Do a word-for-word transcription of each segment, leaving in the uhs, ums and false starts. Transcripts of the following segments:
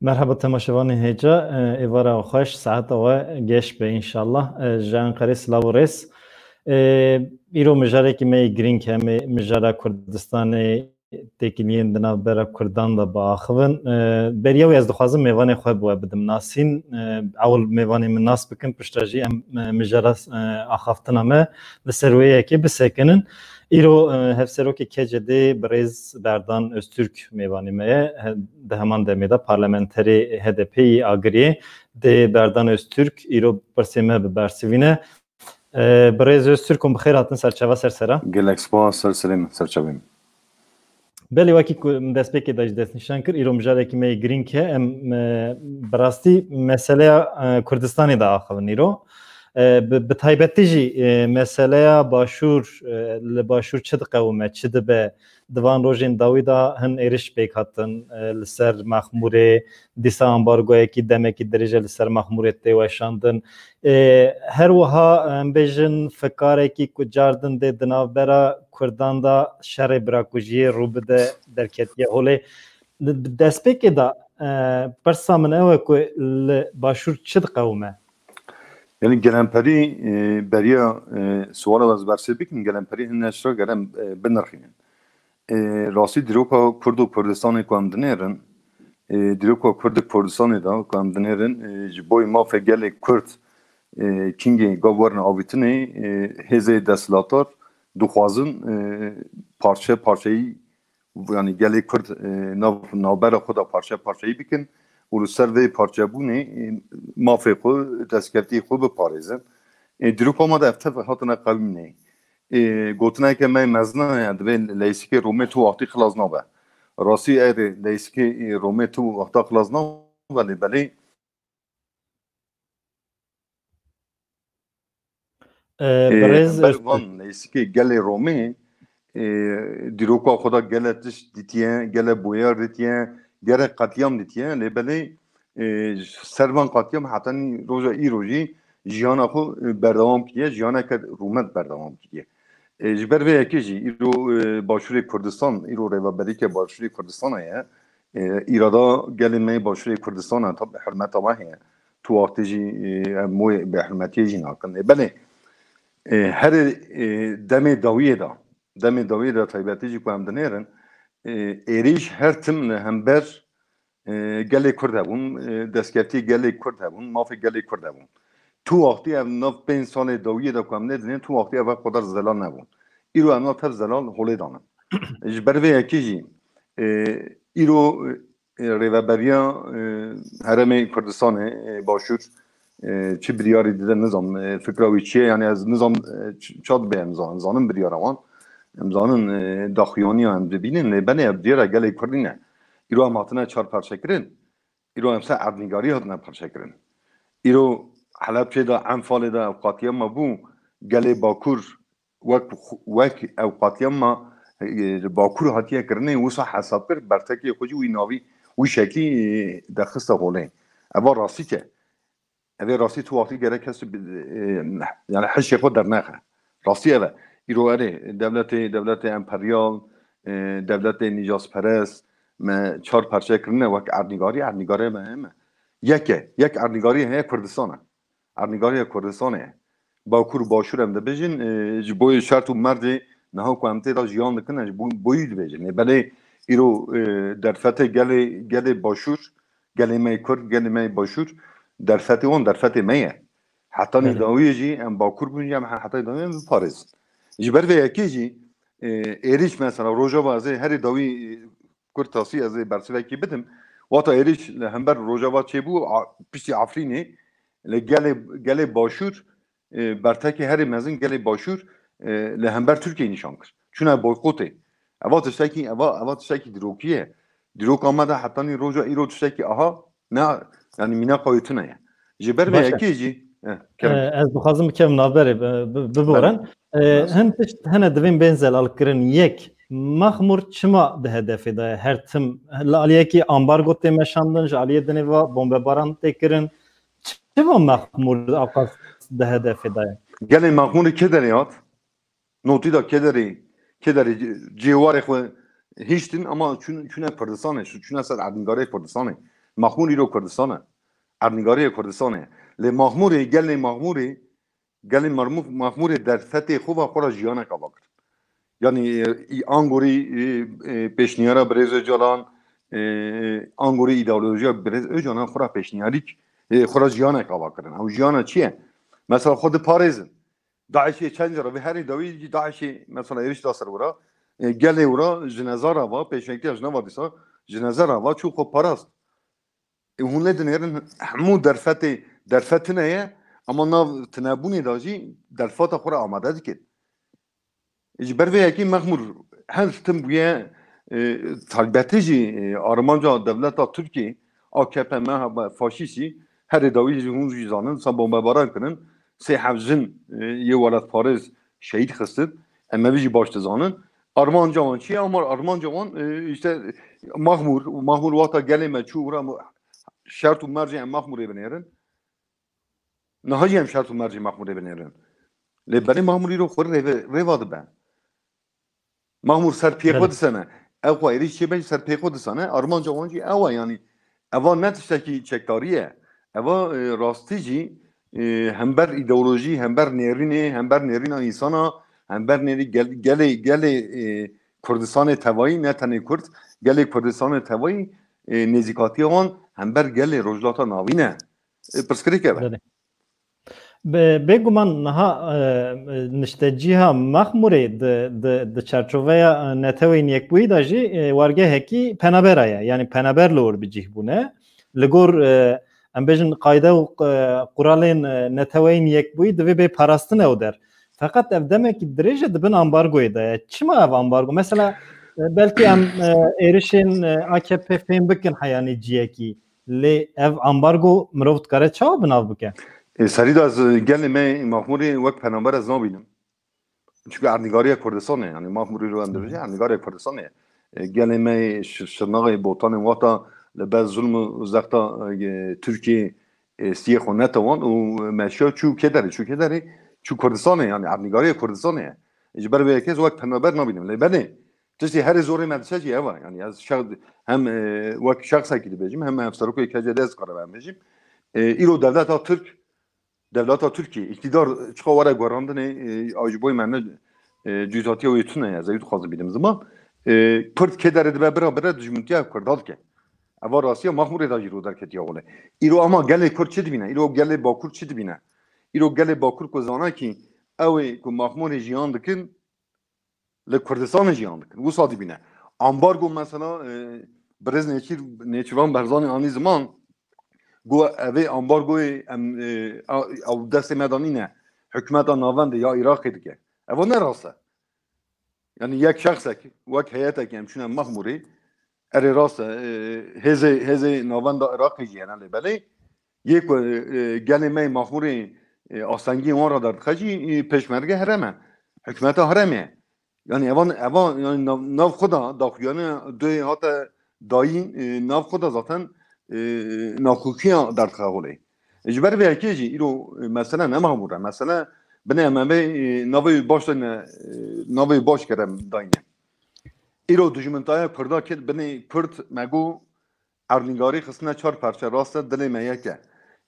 Merhaba temaşevanê hêja, e, êvara xweş, saeta we geş be înşallah. E, ji Enqerê silav û rêz. E, îro mijarekî me yê girîng heme mijara Kurdistanê têkiliyên di navbera Kurdan de biaxivin. E, beriya wê ez dixwazim mêvanê xwe bi we bidim nasîn. E, ewil mêvanê min nas bikin, piştre jî em, e, mijara, e, axaftina me li ser wê yekê bisekinin. Îro, e, hevserokê K C D birêz Berdan Öztürk mêvanê me ye. He, di heman demê de parlamenterê H D P yê Agiriyê dê Berdan Öztürk îro pirsê me bi bersivîne. E, birêz Öztürk, hûn bi xêr hatin ser çava ser sera. Gelek spas, ser serê min, ser çavê min. Belê, wekî ku min destpêkê de jî destnîşan kir, îro mijarekî me yê girîng heye. Em, e, bi rastî meseleya, e, Kurdistanê de axivin îro. E, bi, bi taybetî jî, e, meseleya Başûr, e, li Başûr çi diqewime, çi dibe? Di van rojên dawî de hin êriş pêk hatin, e, li ser Mexmûrê, dîsa ambargoyekî demekî dirêj e li ser Mexmûrê tê weşandin. E, her wiha, em bêjin, fikarekî ku cardin dê di navbera Kurdan de şerê birakujiyê rû bide derketiye holê. Di, di destpêkê de, e, pirsa min ew e ku li Başûr çi diqewime? Yanî gelemperî, e, beriya, e, suala ez bersê bikim, gelemperî hin neşra gerem, e, binirxînin. E, rastî dîroka Kurd û Kurdistanê ku em dinêrin, e, dîroka Kurd û Kurdistanê de ku em dinêrin, e, ji bo mafê gelê Kurd, e, kingê gav werin avîtinê, e, hêzê desthilatdar dixwazin, e, parçe parçeyî, yanî gelê Kurd, e, nav, navbera xwe de parçe parçeyî bikin û li ser vê parçebûnê, e, mafê xwe, destkeftiyê xwe biparêzin. E, dîroka me de ev tev hatine qewîmnê. E, gotineke me mezin e, divê leysikê Romê tu wextî xilas nabe. Rastî erê leysikê, e, Romê tu wexta xilas nabe, lê belê E, e, birêz ber Öztürk. Van leysikê gelê Romê, e, dîroka xwe de gele tişt dîtiye, gele boyar dîtiye, gele qetlîam dîtiye, lê belê, e, ser van qetlîam hetanî roja îro jî jiyana xwe, e, berdewam kiriye, jiyaneke rûmet berdewam kiriye. E, ji ber vê yekê jî îro, e, Başûrê Kurdistan, îro rêveberîke Başûrê Kurdistanê ye. E, îrada gelê me yê Başûrê Kurdistanê tab hurmeta me heye. Tu wextê jî, e, em wê bêhurmetiyê jî nakin. E, belê, e, herê, e, demê dawiyê de, demê dawiyê de taybetî jî ku em dinêrin, e, êrîş her tim li hember, e, gelê Kurd hebûn, e, destkeftiyê gelê Kurd hebûn, mafê gelê Kurd hebûn. Tu wextî ev nav pênc salê dawiyê de ku em lê dinên, tu wextî ev qadar zelal nebûn. Îro em nav tev zelal holê danin. Ji ber vê yekê jî, e, îro, e, rêveberiya, e, Herêmê Kurdistanê, e, Başûr, e, çi biryarî dide nizam, e, fikra wî çi ye? Yani ez nizam, e, ç-, ça dibe em zanin, zanin biryara wan. Em zanin, e, daxuyaniya em dibînin, lê belê ev biryara gelê Kurdî ne. Îro em hatine çar parçekirin. Îro em ser erdnîgarî hatine parçekirin. Îro Helebçê de, Enfalê de ev qatliama bû, gelê Bakur wek, wek ew qatliama, e, li Bakur hatiye kirinê, wisa hesab kir, bertekê xwe jî wî navî, wî şeklî, e, derxiste holê. Eva rastî ke. Evê rastî tu wextî gerek kes, e, yani hişê xwe dernexe. Rastî ev e. Îro erê, dewletê, dewletê emperyal, e, dewletê nîcasperest, me çar parçe kirine wek erdnîgarî, erdnîgarê me heme. Yek e, yek erdnîgarî heye Kurdistan e. Erdnîgariya Kurdistanê ye. Bakur, Başûr em dibêjin, e, ji bo yê şert û merdê niha ku em tê de jiyan dikin, em ji bo, boyî dibêjin. Ê belê îro, e, derfetê gelê, gelê Başûr, gelê me yê Kurd, gelê me yê Başûr, derfetê wan derfetê me ye. Hetanî Belê. dawiyê jî em Bakur bûn jî em he-, hetanî dawiyê em biparêzin. Ji ber vê yekê jî, e, êrîş mesela Rojava ez ê herê dawî, e, kurtasî ez ê bersivekî bidim. Wata êrîş li hember Rojava çêbû, a, piştî Efrînê li gelê, gelê Başûr, e, bertekê herê mezin gelê Başûr, e, li hember Tirkiyeyê nîşan kir. Çûne boykotê. Eva tiştekî, eva, eva tiştekî dîrokî ye. Dîroka me de hetanî roja îro tiştekî aha ne, yani mînaka wê tune ye. Ji ber vê Baş e. yekê jî, eh, kerem. E, ez dixwazim bikevim navberê, bi-, bi-, biborin. Belê. E, Belê. Hin tişt hene divên bên zelalkirin. Yek, Mexmûr çima di hedefê de ye? Her tim, li aliyekî ambargo tê meşandin, ji aliyê dinê ve bombebaran tê kirin. Çima Mexmûr ewqas di hedefê de ye? Gelê Mexmûrê kê derê hat? Notî da kê derê, kê derê cê-, cêwarê xwe hiştin, ama çûn-, çûne Kurdistanê, çû-, çûne ser erdnîgarê Kurdistanê. Maxmûr îro Kurdistan e. Erdnîgariyê Kurdistan e. Lê Maxmûrê, gelê Maxmûrê, gelê Marmû-, Maxmûrê derfetê xwe ve xwe re jiyanek ava kirin. Yanî, e, î-, angorî, e, e, pêşniyara Birêz Ocalan, e, angorî îdeolojiya Birêz Ocalan xwe re pêşniyarîk, e, xwe re jiyanek ava kirin. Ew jiyana çi ye? Mesela xwe diparêzin. DAIŞê çend cara vê herî dawî jî DAIŞê mesela êrîş da ser wira, e, gelê wira ji nezara va, pêşengtiya ji nava dîsa, ji nezara va çû xwe parast. E, hûn lê dinêrin hemû derfetê, derfet tune ye, ama nav tunebûnê de jî derfata xwe re amade dikin. Ji ber vê yekê Mexmûr her tim bûye, e, taybetî jî, e, armanca dewleta Tirkiyê, A K P, M H P, faşîst jî herê dawî jî hûn jî zanin, sa bombebaran kirin, sê heft jin, e, yê welatparêz şehîd xistin. Em evî jî baş dizanin. Armanca wan çi ye? Ama armanca wan, e, işte, Mexmûr, Mexmûr wata gelê me çû wira, şert û mercê em Mexmûrê binêrin. Niha jî em şert û mercê Mexmûrê binêrin. Lê belê Mexmûr îro xwe rêve-, rêva dibe. Mexmûr ser piyê xwe Belê. disene. Ew xwe êrîş çêbe jî ser piyê xwe disene. Armanca wan jî ew e, yanî eva ne tiştekî çekdarî ye. Eva, e, rastî jî, e, hember îdeolojî, hember nêrînê, hember nêrîna însana, hember nêrî gel-, gelê, gelê, e, Kurdistanê tevayî, ne tenê Kurd, gelê Kurdistanê tevayî, e, nêzîkatiya wan hember gelê Rojhilata Navîn e. E, pirsgirêk ev e. Belê. Be-, bêguman niha, e, niştecîha Mexmûrê di, di, di çarçoveya, e, Neteweyên Yekbûyî de jî, e, wargehekî penabera ye. Yanî penaber li wir bi cih bûne. Li gor, e, em bêjin qayde û, e, quralên, e, Neteweyên Yekbûyî divê bê parastin ew der. Feqet ev demekî dirêj e di bin ambargoyê de ye. Çima ev ambargo? Mesela, e, belkî em, e, êrişên, e, A K P fêm bikin heyanî ciyekî. Lê ev ambargo mirov dikare çawa bi nav bike? E, serî de ez gelê me Maxmûrê wek penaber ez nabînim. Çunke erdnîgariya Kurdistanê, yanî Maxmûrê ro em dibêje, erdnîgariya Kurdistanê ye. E, gelê me şi-, Şirnexê, Botanê wata li ber zulm û zexta, e, Tirkiyê, e, stiyê xwe netewan û meşiya çû kê derê, çû kê derê, çû Kurdistanê, yanî erdnîgariya Kurdistanê ye. Ji ber vê yekê ez wek penaber nabînim. Lê belê, tiştê herê zorê me diçe jî ev e. Yanî ez şex-, hem, e, wek şexsekî dibêjim, hem hevserokê K C D ez dikarim em bêjim. E, îro dewleta Tirk, dewleta Tirkiyê, îktidar çiqa were guherandinê, e, a ji boy me ne, e, cûzatiya wê tune ye, ez ew dixwazim bînim ziman. E, Kurd kê derê dibe bira bire dijmintiya Kurda dike. Eva rastiya Maxmûrê de jî ro derketiya wile. Îro ama gelê Kurd çi dibîne? Îro gelê Bakur çi dibîne? Îro gelê Bakur ku zana kî ew ê ku Maxmûrê jiyan dikin, li Kurdistanê jiyan dikin. Wisa dibîne. Ambargo mesela, e, Birêz Nêçîr-, Nêçîrvan Barzanî anî ziman, got, evê ambargoyê em, e, a, ew destê me de nîne. Hikûmeta navendê ya Iraqê dike. Eva ne rast e. Yanî yek şexsek, wek heyetek em çûne Mexmûrê, erê rast e, e, hêzê, hêzê navenda Iraqê jî hene lê belê. Yê ku, e, gelê me yê Maxmûrê, e, astengiyên wan re derdixe jî, e, pêşmerge herem e. Hikûmeta heremê ye. Yanî evan, evan, yanî nav, nav xwe de daxuyane doyê hate dayîn, e, nav xwe de zaten, e, naxokiya derdixe holê. Ji ber vê yekê jî îro, e, mesele ne Maxmûr e. Mesele binê em ê, e, navê baş dayne, e, navê baş kerem dayne. Îro dijmintaya Kurda kir binê Kurd me got erdnîgarî xistine çar perçe, rast e, dilê me yek e.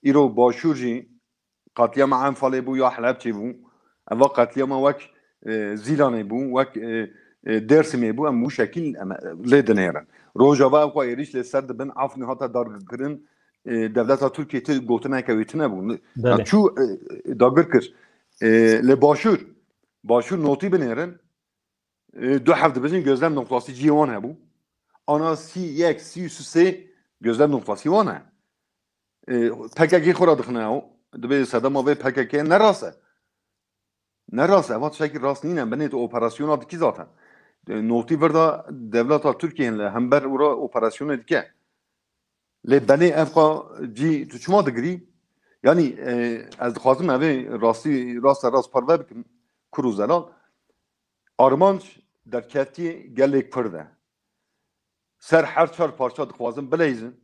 Îro Başûr jî, qatliyama Enfalê bû ya Helebçê bû. Eva qatliyama wek, e, Zîlanê bû, wek, e, e, Dêrsimê bû, em wî şekil em, e, lê dinêrin. Rojava ew xwe êrîş lê ser dibin, Afrîn hate dargirkirin, e, dewleta Tirkiyê ti gotineke wê tune bû. Belê. Ya çû, e, dagir kir. E, lê Başûr, Başûr notî binêrin, e, du heft dibêjin gözlem noktası cihê wan hebû. Ana sî yek, sî û sê gözlem noktası wan e. E, P K K xwe re dixine ew. Dibê sedema vê P K K ne rast e. Ne rast e. Eva tiştekî rast nîne. Binê tu operasyona dikî zaten. E, notî vir da dewleta Tirkiyê li hember û re operasyonê dike. Lê belê ev xwe cî tu çima digirî? Yanî, e, ez dixwazim evê rastî, rasta rast parve bikim, kur û zelal. Armanc derkeftiye gelê Kurd e. Ser her çar parça dixwazin bileyzin.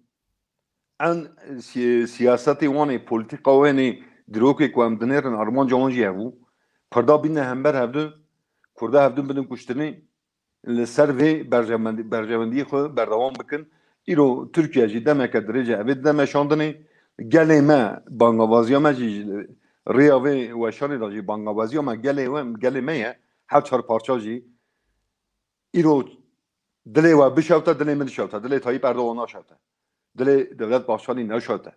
En si-, siyasetê wan ê, polîtîka wan ê, dîrokê ku em dinêrin, armanca wan jî hev bû. Kurda bîne hember hevdu, Kurda hevdu bidin kuştinê, li ser vê berjewendî-, berjewendiyê xwe berdewam bikin, Îro Tirkiye jî demeke dirêj e evê dide meşandinê. Gelê me, bangawaziya me jî, rêya vê weşanê de jî bangawaziya me gelê we, gelê me ye. Her çar parça jî. Îro dilê we bişewte, dilê min dişewte, dilê Tayyip Erdogan naşewte. Dilê Devlet Bahçelî neşewte.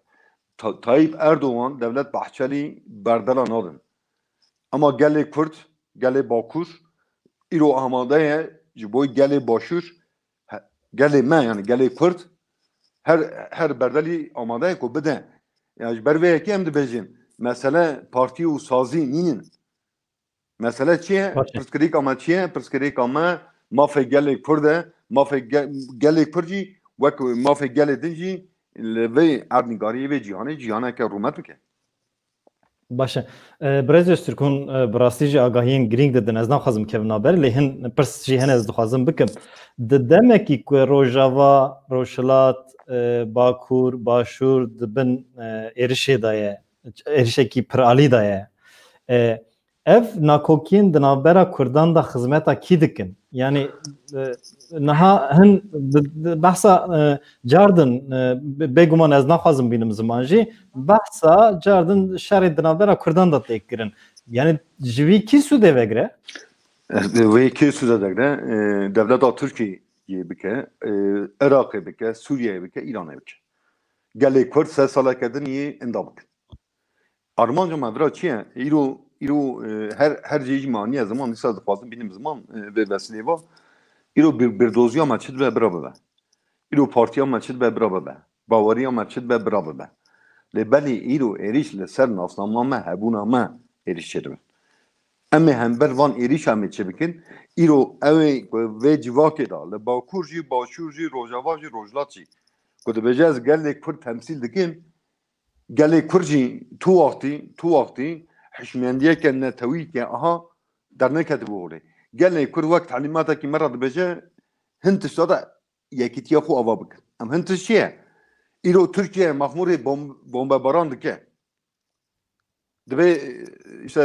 Ta-, Tayyip Erdogan, Devlet Bahçelî berdela nadin. Ama gelê Kurd, gelê Bakur, îro amade ye ji bo gelê Başûr, he, gelê me, yani gelê Kurd, her, her berdelî amade ye ku bide. Yani ji ber vê yekê em dibêjin, mesele partî û sazî nînin. Mesele çi ye? Baş e. Pirsgirêka me çi ye? Pirsgirêka me mafê gelê Kurd e. Mafê ge-, gelê Kurd jî wek mafê gelê din jî li vê erdnîgariyê, vê cîhanê, cîhaneke rûmet bike. Baş e. E, Birêz Öztürk, hûn, e, bi rastî jî agahiyên girîng didin. Ez naxwazim kevim navber, lê hin pirs jî hene ez dixwazim bikim. Di demekî ku Rojava, Rojhilat, e, Bakur, Başûr di bin, e, êrişê de ye, êrişekî piralî de ye. E, ev nakokiyên di navbera Kurdan de xizmeta kî dikin? Yanî, e, niha hin bi, bi, behsa, e, cardin, e, be-, bêguman ez naxwazim bînim ziman jî, behsa cardin şerê di navbera Kurdan de tê kirin. Yanî ji vî kî sûdê vegire? Wê kê sûdê vegire? E, dewleta Tirkiyê bike, e, Iraqê bike, Sûriyeyê bike, Îranê bike. Gelê Kurd sed saleke din yê inda bikin. Armanca me vira çi ye? Îro, îro, e, her, her cihê jî me aniye ziman, dîsa dixwazim bînim ziman, e, vê vesilê va. Îro bir, birdoziya me çi dibe bira bibe. Îro partiya me çi dibe bira bibe. Baweriya me çi dibe bira bibe. Lê belê îro êrîş li ser nasnama me, hebûna me êrîş çêdibe. Em ê hember van êrîşa em ê çi bikin? Îro ew ê ku vê civakê de, li Bakur jî, Başûr jî, Rojava jî, Rojhilat jî, ku dibêje ez gelê Kurd temsîl dikim, gelê Kurd jî tu wextî, tu wextî hişmendiyeke netewî ke aha derneketibû holê. Gelê Kurd wek telîmatekî me re dibêje, hin tişta de yekîtiya xwe ava bikin. Em hin tişt çi ye? Îro Tirkiye Mexmûrê bom-, bombebaran dike. Dibê, e, işte,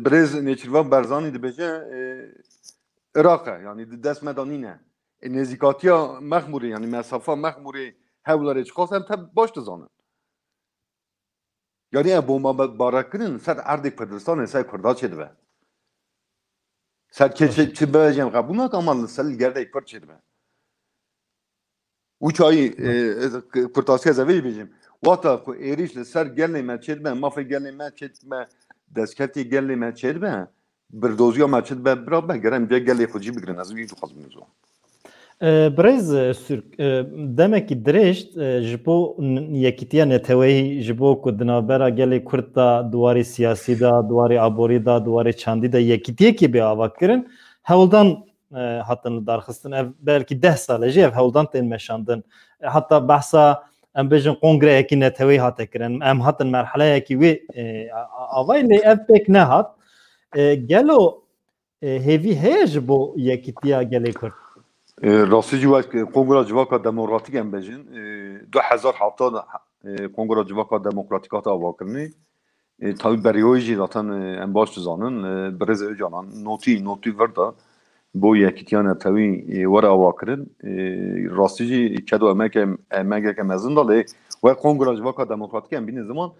birêz Nêçîrvan Barzanî dibêje, e, Iraq e, yanî di dest me de nîne. E, nêzîkatiya Mexmûrê, yanî mesafa Mexmûrê Hewlerê çiqas em te baş dizanin. Yanî ev bombebarankirin ser erdê Kurdistanê, ser Kurda çêdibe. Ser kê çi, çi bibêjin qebûl nake, ama li ser li gelê Kurd çêdibe. Û çayî, e, ez, kurtasî ez ê vê jî bêjim. Wexta ku êrîş li ser gelê me çêdibe, mafê gelê me çêdibe, destkeftê gelê me çêdibe, birdoziya me çêdibe, bira be, gere em cê gelê xwe jî bigirin. Ez wî dixwazim bêjim. E, Birêz, e, Sürk, e, demekî dirêj, e, ji bo n-, yekîtiya neteweyî, ji bo ku di navbera gelê Kurd de, di warê siyasî de, di warê aborî de, di warê çandî de yekîtiyekê bê avakirin, hewldan, e, hatin lidarxistin. Ev belkî deh sal e jî ev hewldan tên meşandin. E, heta behsa, em bêjin, kongreyekî neteweyî hate kirin. Em hatin merheleyekî wê, e, a-, a-, avayî, lê ev pêk nehat. E, gelo, e, hêvî heye ji bo yekîtiya gelê Kurd? E, rastî jî wek Kongra Civaka Demokratîk em bêjin, e, du hezar heft de, e, Kongra Civaka Demokratîk hate avakirinê. E, tabî berî wê jî zaten, e, em baş dizanin, e, Birêz Ocalan notî, notî vir da bo yekîtiya netewî, e, were avakirin. E, rastî jî kedo emeke, emegeke mezin da, lê wek Kongra Civaka Demokratîk em bînin ziman,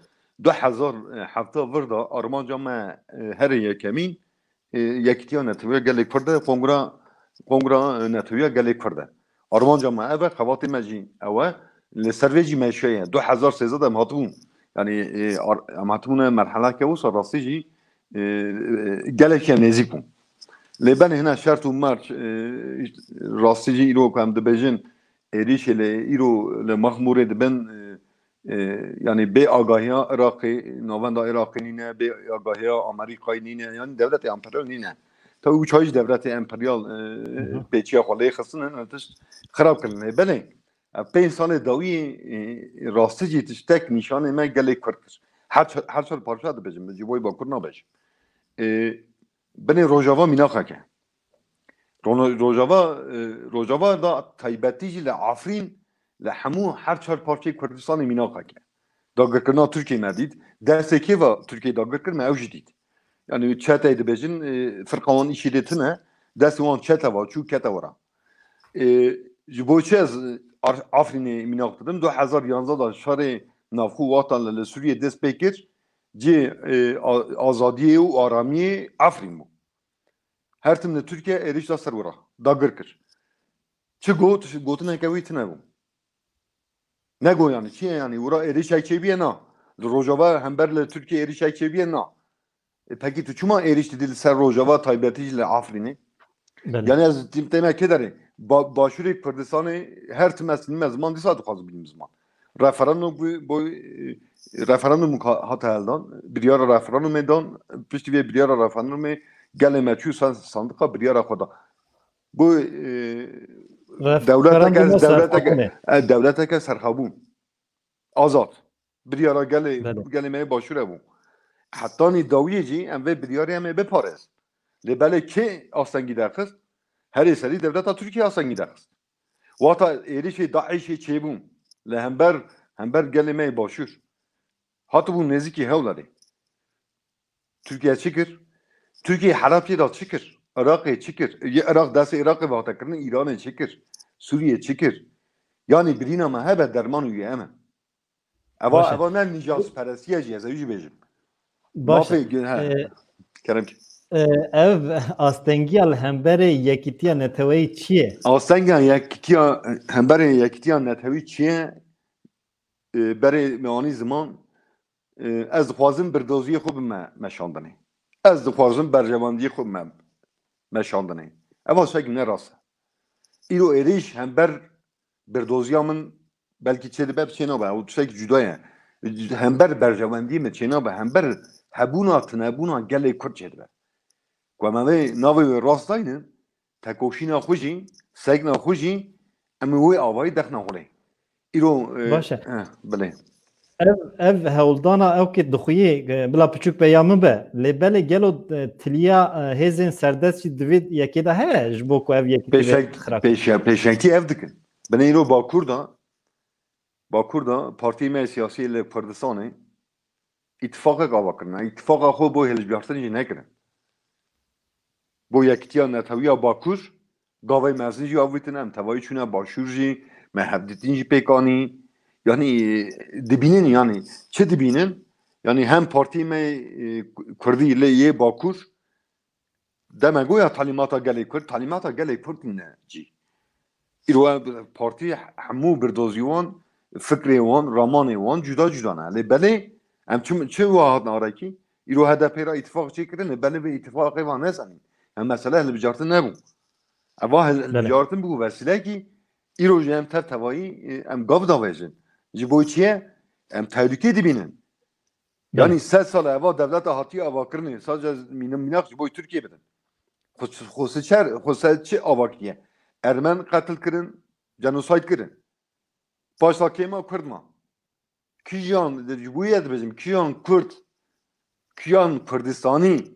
du hezar heft vir da armanca me, e, herê yekemîn, e, yekîtiya netewî ya gelê Kurd e, kongra, kongra, e, netewî ya gelê Kurd e. Armanca me ev e, xebatê me jî ew e. Li ser vê jî meşe ye. Du hezar sêzdeh de em hatibûn. Yanî, e, ar-, em hatibûne merheleke wisa rastî jî, e, e, gelekî em nêzîk bûn. Lê belê hina şert û merc, e, rastî jî îro ku em dibêjin êrîşê lê îro li Mexmûrê dibin, e, e, yanî bê agahiya Iraqê, navenda Iraqê nîne, bê agahiya Amerîkayê nîne, yanî dewletê emperyal nîne. Tabi û çayî ji dewletê emperyal, e, Hı hı. pêçiya xwe lê xistin, hin tişt xirab kirin. Lê belê, ev pênc salê dawiyê, e, rastî jî tiştek nîşanê me gelê Kurd kir. Her çar, her çar parça dibêjim, ji bo Bakur nabêjim. E, binê Rojava mînaqek e. Rono-, Rojava, e, Rojava da taybetî jî li Afrîn, li hemû her çar parçeyê Kurdistanê mînaqek e. Dagirkirina Tirkiyê me dît. Destê kê ve Tirkiyê dagir kir me ew jî dît. Yanî çeteyê dibêjin, e, firqa wan îşîdê tune, destê wan çete ve çû kete wera. E, ji bo çi ez, e, Ar-, Afrînê mînak didim, du hezar yanzdeh de şerê navxwe watan li, li Sûriyê dest pê kir, cê, e, a-, azadiyê û aramiyê Afrîn bû. Her tim li Tirkiye êrîş da ser wira, dagir kir. Çi got, gotineke wî tune bû. Nego yani, çi ye yani, wira êrîşek çêbûye na. Li Rojava hember li Tirkiye êrîşek çêbûye na. E, pekî tu çima êrîş didî li ser Rojava, taybetî jî li Afrînê? Belê. Yani ez tim tême kê derê. Ba-, Başûrê Kurdistanê her tim ez nîme ziman, dîsa dixwazim bînim ziman. Referandum bû, bû, e, referandum ka-, hate heldan. Biryara referandumê dan, piştî vê biryara referandumê gelê me çû san-, sandiqa biryara xwe da. Bû, e, Referandum dewleteke, dewleteke, serxabûnê. E, dewleteke serxabûn. Azad. Biryara gelê, Belê. Gelê me yê Başûr e bû. Hetanî dawiyê jî em vê biryarê em ê biparêzin. Lê belê kê astengî derxist? Herê serî dewleta Tirkiye astengî derxist. Wata êrişê DAIŞê çêbûn. Li hember, hember gelê me yê Başûr. Hatibûn nêzîkî Hewlerê. Tirkiye çi kir? Tirkiye Helebcê de çi kir? Iraqê çi kir? Yê Iraq destê Iraqê ve hate kirin, Îranê çi kir? Sûriye çi kir? Yanî birîna me hebe derman û yê em e. Eva, Baş e. eva ne nîjasperestiye jî ez ê wî jî bêjim. Baş e. Mafê gü-, he. E, Kerem ki. E, ev astengiya li hemberê yekîtiya neteweyî çi ye? Astengiya yekîtiya, hemberê yekîtiya netewî çi ye? E, berê me anî ziman, e, ez dixwazim birdoziyê xwe bime meşandinê. Ez dixwazim berjewendiyê xwe bime meşandinê. Eva tiştekî ne rast e. Îro êrîş hember birdoziya min belkî çêdibe, çê nabe. Ew tiştekî cuda ye. Hember berjewendiyê min çê nabe. Hember hebûna, tunebûna gelê Kurd çêdibe. Ku em ê navê wê rast daynin, tekoşîna xwe jî, sekna xwe jî, em ê wê avayî dexna xwe lê. Îro, e, Baş e. eh, bilê. Ev, ev hewldana ew kê dixuyê, e, bila piçûk peya min be. Lê belê gelo, e, tiliya, e, hêzên serdest jî di vê yekê de heye ji bo ku ev yekî Pêşek-, xirab pêşe-, pêşengtî ev dikin. Binê îro Bakur da, Bakur da partiyê me siyasî li Kurdistanê îtifaqek ava kirine. Îtifaqa xwe bo hilbijartin jî nekirin. Bo yekîtiya netewiya Bakur, gavê mezin jî avîtin, em tevayî çûne Başûr jî, me hevdîtin jî pêk anî. Yanî, e, dibînin, yanî çi dibînin? Yanî hem partî me, e, Kurdî lê yê Bakur, deme goya talîmata gelê Kurd, talîmata gelê Kurd ne cî. Îro ev partî hemû birdozî wan, fikrê wan, ramanê wan cuda cuda ne. Lê belê em çi, çi wa hatin arekî? Îro H D P ra îtifaq çêkirin, lê belê vê îtifaqê va nesanî. Em mesele hilbijartin nebû. Eva hil-, Belê. hilbijartin bû vesilekî, îro jî em tev tevayî, e, em gav davêjin. Ji bo çi ye? Em tehlûkê dibînin. Belê. Yanî sed sal eva dewleta hatiye avakirinê, sadece mîna-, mînak ji bo Tirkiye bidin. Xwe, xwe ser, xwe ser çi avakiye? Ermen qetil kirin, genosayd kirin. Paşta kêma Kurd ma. Kijan, ji bo yê dibêjim, kijan Kurd, kijan Kurdistanî,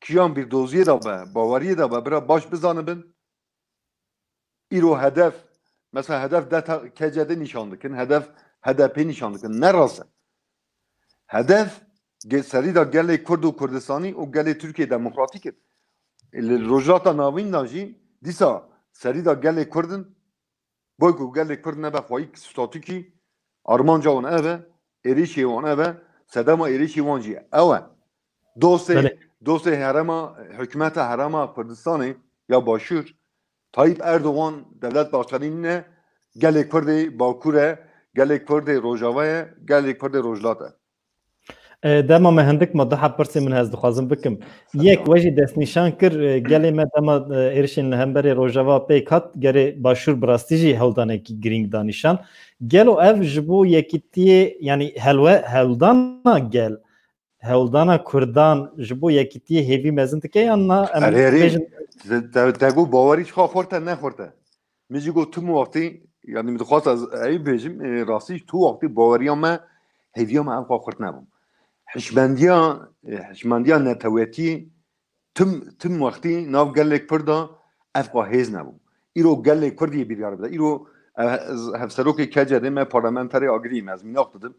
kijan bîrdoziyê de be, baweriyê de be, bira baş bizanibin. Îro hedef, mesela hedef deta K C D nîşan dikin, hedef H D P nîşan dikin. Ne rast e. Hedef ge-, serî de gelê Kurd û Kurdistanî û gelê Tirkiye Demokratîk in. Li Rojhilata Navîn de jî dîsa serî de gelê Kurd in, boy ku gelê Kurd nebe xweyî statûkî, armanca wan ev e, êrîşê wan ev e, sedema êrîşê wan jî ew e. Dostê, Belê. dostê herema, hikûmeta herema Kurdistanê ya Başûr, Tayyip Erdogan, Devlet Bahçelî nîne, gelê Kurdê Bakur e, gelê Kurdê Rojava ye, gelê Kurdê Rojhilat e. E, dema me hindik ma du heb pirsê min ez dixwazim bikim. Yek, we jî destnîşan kir, e, gelê me dema, e, êrişên li hemberê Rojava pêk hat, gelê Başûr bi rastî jî hewldanekî girîng da nîşan. Gelo ev ji bo yekîtiyê, yanî helwe-, hewldana gel, hewldana Kurdan ji bo yekîtiyê hêvî mezin dike yan na? Em Erê, erê. bêjin Te, te, te got bawerî çiqa xurt e, ne xurt e. Min jî got tim wextî, yanî min dixwest ez ewî bêjim, e, rastî tu wextî baweriya me, hêviya me ew xwe xurt nebû. Hişmendiya, e, hişmendiya netewetî tim, tim wextî nav gelê Kurd de ev xwe hêz nebû. Îro gelê Kurd yê biryar bide. Îro, e, ez hevserokê K C D me parlamenterê agirî me, ez mînak didim.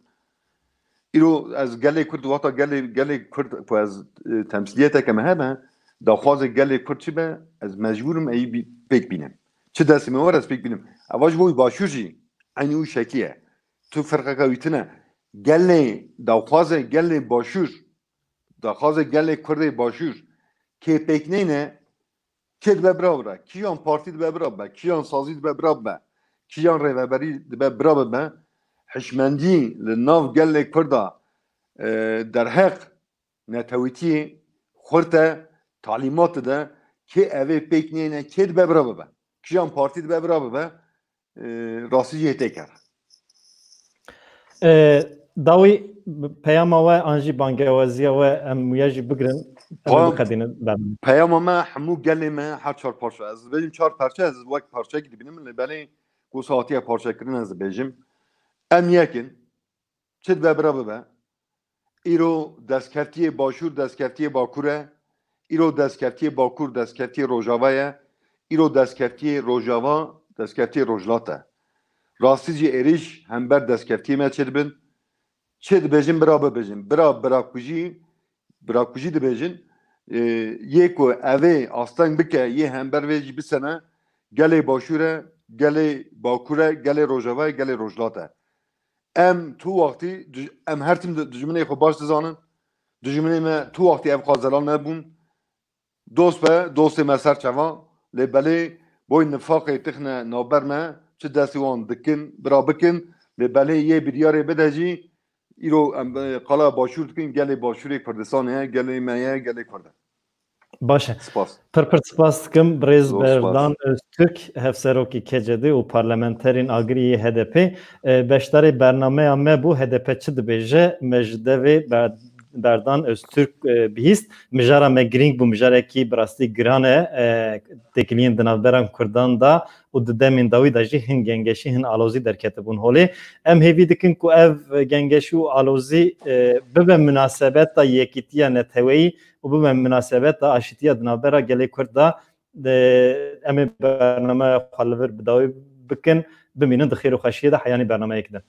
Îro ez gelê Kurd, wata gelê, gelê Kurd ku ez, e, temsîliyeteke me hebe, daxwazê gelê Kurd çi be, ez mecbûr im ey bî-, pêk bînim. Çi destê me were ez pêk bînim. Eva ji bo Başûr jî, Eynî wî şekî ye. Tu firqeke wî tine. Gelê daxwaze gelê başûr, daxwaze gelê Kurdê başûr kê pêk neyne, kê dibe bira bira. Kîjan partî dibe bira bibe, kîjan sazî dibe bira bibe, kîjan rêveberî dibe bira bibe. Hişmendî li nav gelê Kurda, e, derheq netewîtiyê xurt e, talîmat dide, kê evê pêk neyne, kê dibe bira bibe. Kîjan partî dibe bira bibe, e, rastî jî hê tê kir. E, dawî peyama we an jî bangewaziya we em wiya jî bigirin, em Tamam. biqedînin bername. Peyama me hemû gelê me her çar parça. Ez dibêjim çar parça, ez wek parçeyek dibînim, lê belê ku hatiye parçekirin ez dibêjim. Em yek in, çi dibe bira bibe. Îro destkeftiyê Başûr, destkeftiyê Bakur e. Îro destkeftiyê Bakur, destkeftiyê Rojava ye. Îro destkeftiyê Rojava, destkeftiyê Rojhilat e. Rastî jî êrîş hember destkeftiyê me çêdibin. Çi dibêjin bira bibêjin. Bira, birakujî, birakujî dibêjin. Ee, yê ku evê asteng bike, yê hember vê jî bisene, gelê Başûr e, gelê Bakur e, gelê Rojava ye, gelê Rojhilat e. Em tu wextî, em her tim di-, dijminê xwe baş dizanin. Dijminê me tu wextî ev xwe zelal nebûn. Dost be, dostê me ser çava. Lê belê boy nifaqê tixne navber me, çi destê wan dikin, bira bikin. Lê belê yê biryarê bide jî, îro em, e, qala Başûr dikin, gelê Başûrê Kurdistanê ye, gelê me ye, gelê Kurd e. Baş e. Spas. Pir pir spas dikim birêz Zor spas. Berdan Öztürk, hevserokî K C D û parlamenterên agirî yê H D P. E, beşdarê bernameya me bû, H D P çi dibêje? Me ji devê Ber-, Berdan Öztürk, e, bihîst. Mijara me girîng bû, mijarekî bi rastî giran e, e, têkiliyên di navbera Kurdan de û di demên dawî de jî hin gengeşî, hin alozî derketibûn holê. Em hêvî dikin ku ev gengeşî û alozî, e, bibe minasebeta yekîtiya neteweyî û bibe minasebeta aşîtiya di navbera gelê Kurd de. De, em ê bernameya xwe li vir bi dawî bikin, bimînin di xêr û xweşiyê de, heyanî bernameyek din.